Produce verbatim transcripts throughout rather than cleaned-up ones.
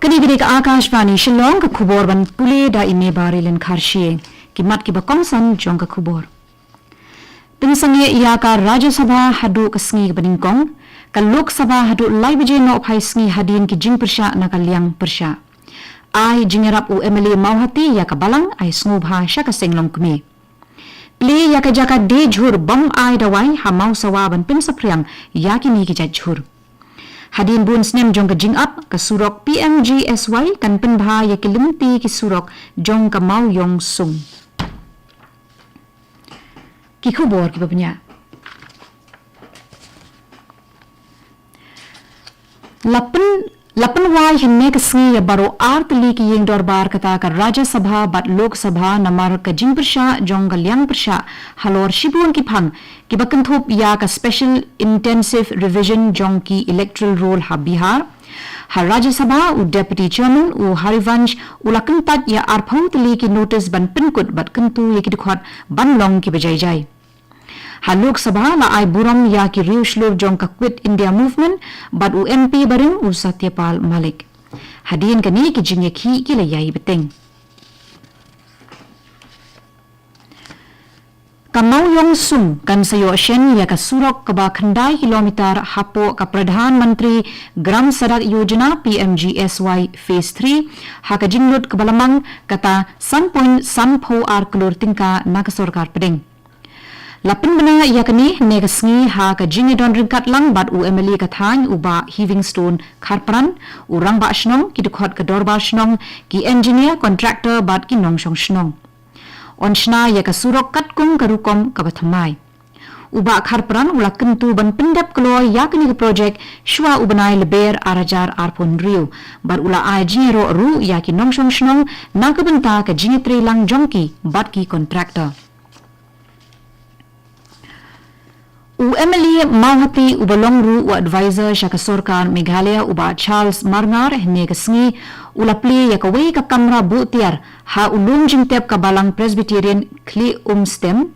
Kane ka dei ka Akashvani Shillong, ka khubor ban pule da i Mebari Lyngkharshie. Ki mat kiba kongsan jong ka khubor. Pynsangeh ïa ka Rajya Sabha haduh ka sngi kaba nyngkong, ka Lok Sabha haduh lai baje nohphai sngi hadien ki jingpyrshah na ka liang pyrshah. Ai jingïarap u M L A Mawhati ïa ka Balang, ai sngewbha sha ka seng longkmie. Plie ïa ka jaka die jhur bym ai dawai ha Mawsawa ban pynsaphriang ïa kine ki jait jhur. Hadien bun snem jong ka jingap, ka surok P M G S Y kan pynbha ïa ki lynti ki surok jong ka Mawiong Sung. Ki khubor kiba bniah. La pyn, la pynwai hynne ka sngi ïa baroh ar tylli ki ïing dorbar kata ka Rajya Sabha bad Lok Sabha namar ka jingpyrshah jong ka liang pyrshah halor shibun ki phang kiba kynthup ïa ka Special Intensive Revision jong ki Electoral Roll ha Bihar. Ha Rajya Sabha, u Deputy Chairman u Harivansh u la kyntait ïa arphew tylli ki notice ban pynkut bad kyntu ïa ki dkhot ban long kiba jai jai. Ha Lok Sabha la ai burom ïa ki riewshlur jong ka Quit India Movement bad u M P barim u Satyapal Malik. Hadien kane ki jingïakhih ki la ïai bteng. Ka Mawiong Sung kan sa ïoh shen ïa ka surok kaba khyndai kilometer hapoh ka Pradhan Mantri Gram Sadak Yojana P M G S Y Phase three ha ka jinglut kaba lamang kata san point san phew ar klur tyngka na ka sorkar pdeng. La pynbna ïa kane hynne ka sngi ha ka jingïadon ryngkat lang bad u M L A ka thaiñ u Bah Heavingstone Kharpran, u Rangbah Shnong, ki dkhot ka Dorbar Shnong, ki engineer, contractor bad ki nongshong shnong. Yn shna ïa ka surok katkum ka rukom kaba thymmai. U Bah Kharpran u la kyntu ban pyndep kloi ïa kane ka projek shuwa u bnai Lber ar hajar arphew hynriew bad u la ai jingïaroh ruh ïa ki nongshong shnong na ka bynta ka jingïatreilang jong ki bad ki contractor. U M L A Mawhati uba long ruh u advisor sha ka sorkar Meghalaya u Bah Charles Marngar hynne ka sngi u la plie ïa kawei ka kamra buh tiar ha u lum jingtep ka Balang Presbyterian Khlieh Umstem.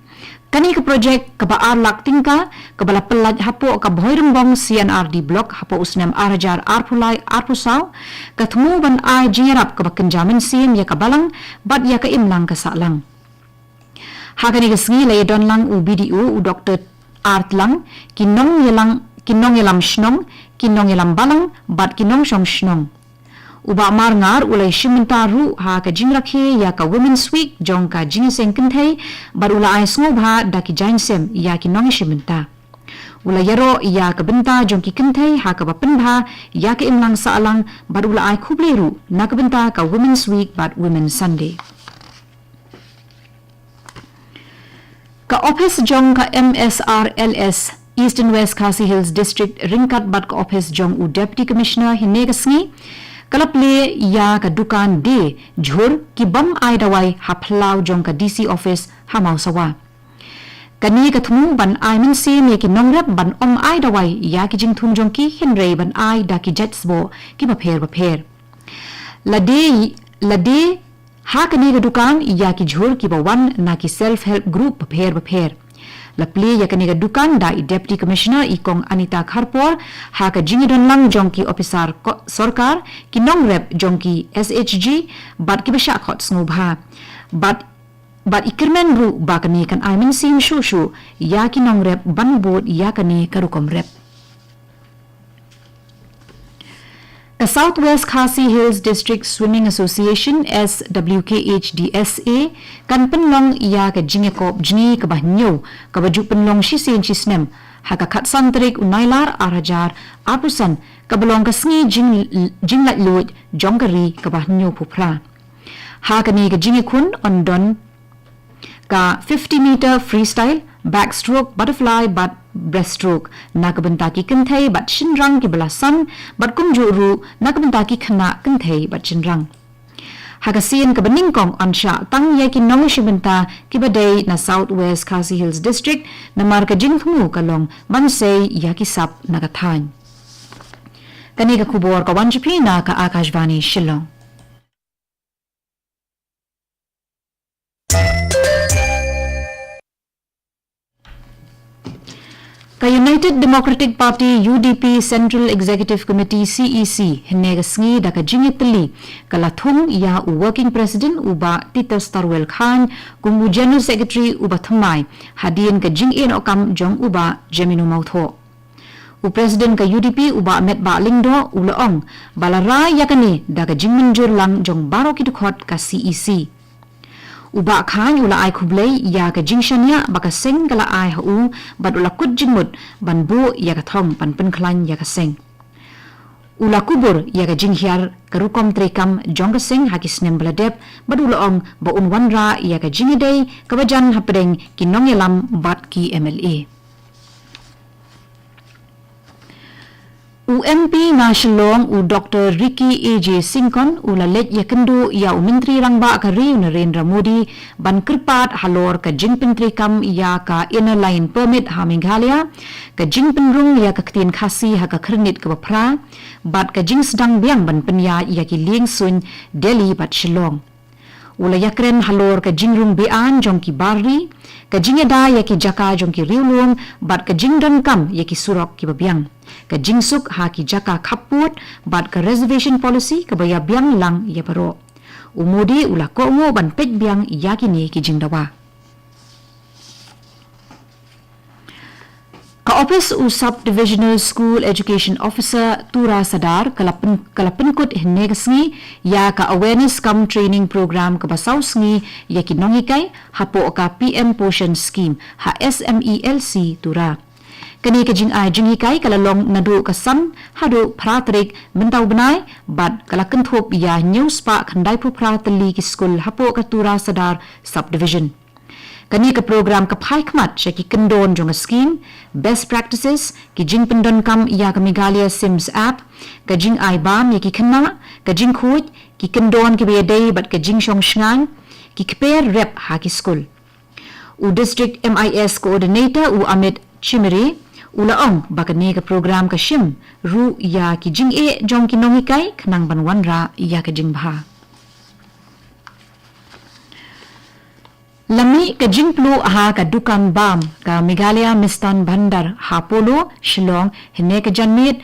Kane ka projek kaba ar lak tyngka kaba la pyllait hapoh ka Bhoirymbong C and R D Block hapoh u snem ar hajar arphew lai arphew saw ka thmu ban ai jingïarap kaba kynja mynsiem ïa ka balang bad ïa ka imlang ka sahlang. Ha kane ka sngi la ïadon lang u B D O u Doktor Artlang, ki nongïalang, ki nongïalam shnong, ki nongïalam balang bad ki nongshong shnong. U Bah Marngar u la ïashim bynta ruh ha ka jingrakhe ïa ka Women's Week jong ka jingïaseng kynthei bad u la ai sngewbha da ki jaiñsem ïa ki nongïashim bynta. U la ïaroh ïa ka bynta jong ki kynthei ha kaba pynbha ïa ka imlang sahlang bad u la ai khublei ruh na ka bynta ka Women's Week bad Women's Sunday. Ka ophis jong ka M S R L S Eastern West Khasi Hills District ryngkat bad ka ophis jong u Deputy Commissioner hynne ka sngi ka la plie ïa ka dukan die jhur ki bym ai dawai ha phyllaw jong ka D C office ha Mawsawa. Kane ka thmu ban ai mynsiem ïa ki nongrep ban ym ai dawai ïa ki jingthung jong ki hynrei ban ai da ki jait sboh kiba pher bapher. Lade, lade ha kane ka dukan ïa ki jhur kiba wan na ki self help group bapher bapher. La plie ïa kane ka dukan da i Deputy Commissioner i Kong Anita Kharpor ha ka jingïadon lang jong ki ophisar ko-, sorkar, ki nongrep jong ki S H G bad kiba shah khot sngewbha. Bad, bad i kyrmen ruh ba kane kan ai mynsiem shuh shuh ïa ki nongrep ban bud ïa kane ka rukom rep. Ka South West Khasi Hills District Swimming Association, S W K H D S A, kan pynlong ïa ka jingïakop jngi kaba hynñiew kaba ju pynlong shisien shisnem ha ka khatsan tarik u Nailar ar hajar arphew san kaba long ka sngi jing, jinglaitluid jong ka ri kaba hynñiewphew phra. Ha kane ka jingïakhun yn don ka fifty meter freestyle, backstroke, butterfly bad breaststroke na ka bynta ki kynthei bad shynrang kiba la san bad kumjuh ruh na ka bynta ki khynnah kynthei bad shynrang. Ha ka sien kaba nyngkong yn shah tang ïa ki nongshim bynta kiba dei na South West Khasi Hills District namar ka jingthmu ka long ban sei ïa ki sap na ka thaiñ. Kane ka khubor ka wan sha phi na ka Akashvani Shillong. Ka United Democratic Party, U D P, Central Executive Committee, C E C, hynne ka sngi da ka jingïatylli ka la thung ïa u Working President u Bah Titus Tarwel Chyne kum u General Secretary u bathymmai, hadien ka jingïehnoh kam jong u Bah Jemino Mawthoh. U President ka U D P u Bah Metbah Lyngdoh u la ong ba la rai ïa kane da ka jingmynjur lang jong baroh ki dkhot ka C E C. U Bah Chyne u la ai khublei ïa ka jingshaniah ba ka seng ka la ai ha u bad u la kut jingmut ban buh ïa ka thong ban pynkhlaiñ ïa ka seng. U la kubur ïa ka jinghiar ka rukom treikam jong ka seng ha ki snem ba la dep bad u la ong ba un wanrah ïa ka jingïadei kaba jan hapdeng ki nongïalam bad ki M L A. U M P na Shillong u Doctor Ricky A J Syngkon u la leit ïakynduh ïa u Myntri Rangbah ka ri u Narendra Modi ban kyrpad halor ka jingpyntreikam ïa ka Inner Line Permit ha Meghalaya, ka jingpynrung ïa ka ktien Khasi ha ka khyrnit kaba phra bad ka jingsdang biang ban pynïaid ïa ki lieng suiñ Delhi bad Shillong. U la ïakren halor ka jingrung be-aiñ jong ki bar ri, ka jingïada ïa ki jaka jong ki riewlum bad ka jingdonkam ïa ki surok kiba biang, ka jingsuk ha ki jaka khappud bad ka reservation policy kaba ïa biang lang ïa baroh. U Modi u la kohnguh ban peit biang ïa kine ki jingdawa. Ka ophis u Sub Divisional School Education Officer Tura Sadar ka la pyn-, ka la pynkut hynne ka sngi ïa ka Awareness cum Training Program kaba saw sngi ïa ki nonghikai hapoh ka P M Poshan Scheme ha S M E L C Tura. Kane ka jingai jinghikai ka la long naduh ka san haduh phra tarik mynta u bnai bad ka la kynthup ïa hynñiew spah khyndaiphew phra tylli ki skul hapoh ka Tura Sadar Sub Division. Kane ka program ka phai khmat sha ki kyndon jong ka scheme, best practices, ki jingpyndonkam ïa ka Meghalaya SIMS app, ka jingai bam ïa ki khynnah, ka jingkhuid, ki kyndon kiba ïadei bad ka jingshong shngaiñ, ki kper rep ha ki skul. U District M I S Coordinator u Amit Chimere u la ong ba kane ka program ka shim ruh ïa ki jingeh jong ki nonghikai khnang ban wanrah ïa ka jingbha. La mih ka jingpluh ha ka dukan bam ka Meghalaya Mistan Bhandar ha Polo, Shillong, hynne ka janmiet,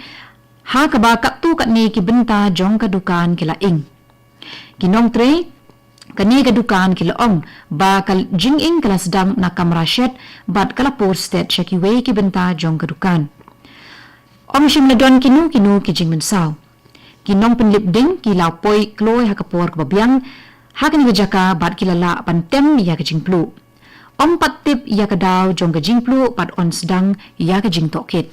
ha kaba katto katne ki bynta jong ka dukan ki la ing. Ki nongtrei kane ka dukan ki la ong ba ka jinging ka la sdang na kamra shet bad ka la pur stet sha kiwei ki bynta jong ka dukan. Ym shym la don kino kino ki jingmynsaw. Ki nongpynlip ding ki la poi kloi ha ka por kaba biang ha kane ka jaka bad ki la lah ban tem ïa ka jingpluh. Ym pat tip ïa ka daw jong ka jingpluh bad yn sdang ïa ka jingtohkit.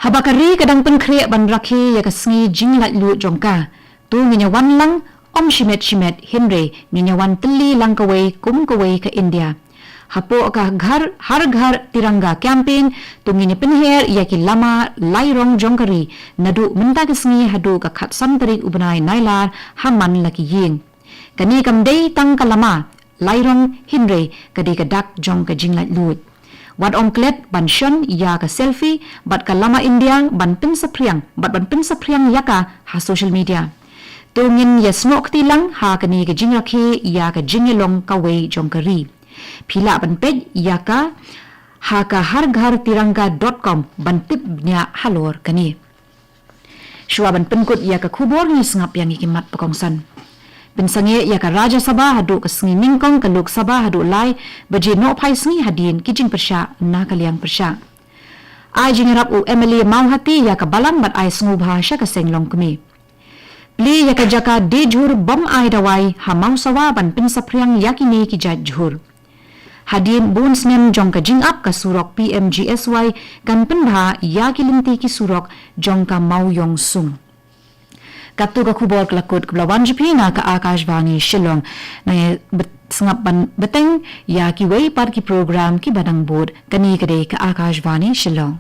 Haba ka ri ka dang pynkhreh ban rakhe ïa ka sngi jinglaitluid jong ka, to ngin ïa wan lang, ym shimet shimet hynrei ngin ïa wan tylli lang kawei kum kawei ka India. Hapoh ka Ghar, Har Ghar Tiranga campaign, to ngin ïa pynher ïa ki lama lai rong jong ka ri naduh mynta ka sngi haduh ka khatsan tarik u bnai Nailar ha man la ki ïing. Kane kam dei tang ka lama lai rong hynrei ka dei ka dak jong ka jinglaitluid. Wat ym klet ban shon ïa ka selfie bad ka lama India ban pynsaphriang bad ban pynsaphriang ïa ka ha social media. To ngin ïa snoh kti lang ha kane ka jingrakhe ïa ka jingïalong kawei jong ka ri. Phi lah ban peit ïa ka ha ka har ghar tiranga dot com ban tip bniah halor kane. Shuwa ban pynkut ïa ka khubor, ngi sngap ïa ngi ki mat ba kongsan. Pynsangeh ïa ka Rajya Sabha haduh ka sngi nyngkong, ka Lok Sabha haduh lai baje nohphai sngi hadien ki jingpyrshah na ka liang pyrshah. Ai jingïarap u M L A Mawhati ïa ka balang bad ai sngewbha sha ka seng longkmie. Plie ïa ka jaka die jhur bym ai dawai ha Mawsawa ban pynsaphriang ïa kine ki jait jhur. Hadien bun snem jong ka jingap, ka surok P M G S Y kan pynbha ïa ki lynti ki surok jong ka Mawïong Sung. Katto ka khubor ka la kut, ka la wan sha phi na ka Akashvani Shillong. Nang ïa sngap ban bteng ïa kiwei pat ki program kiba dang bud. Kane ka dei ka Akashvani Shillong.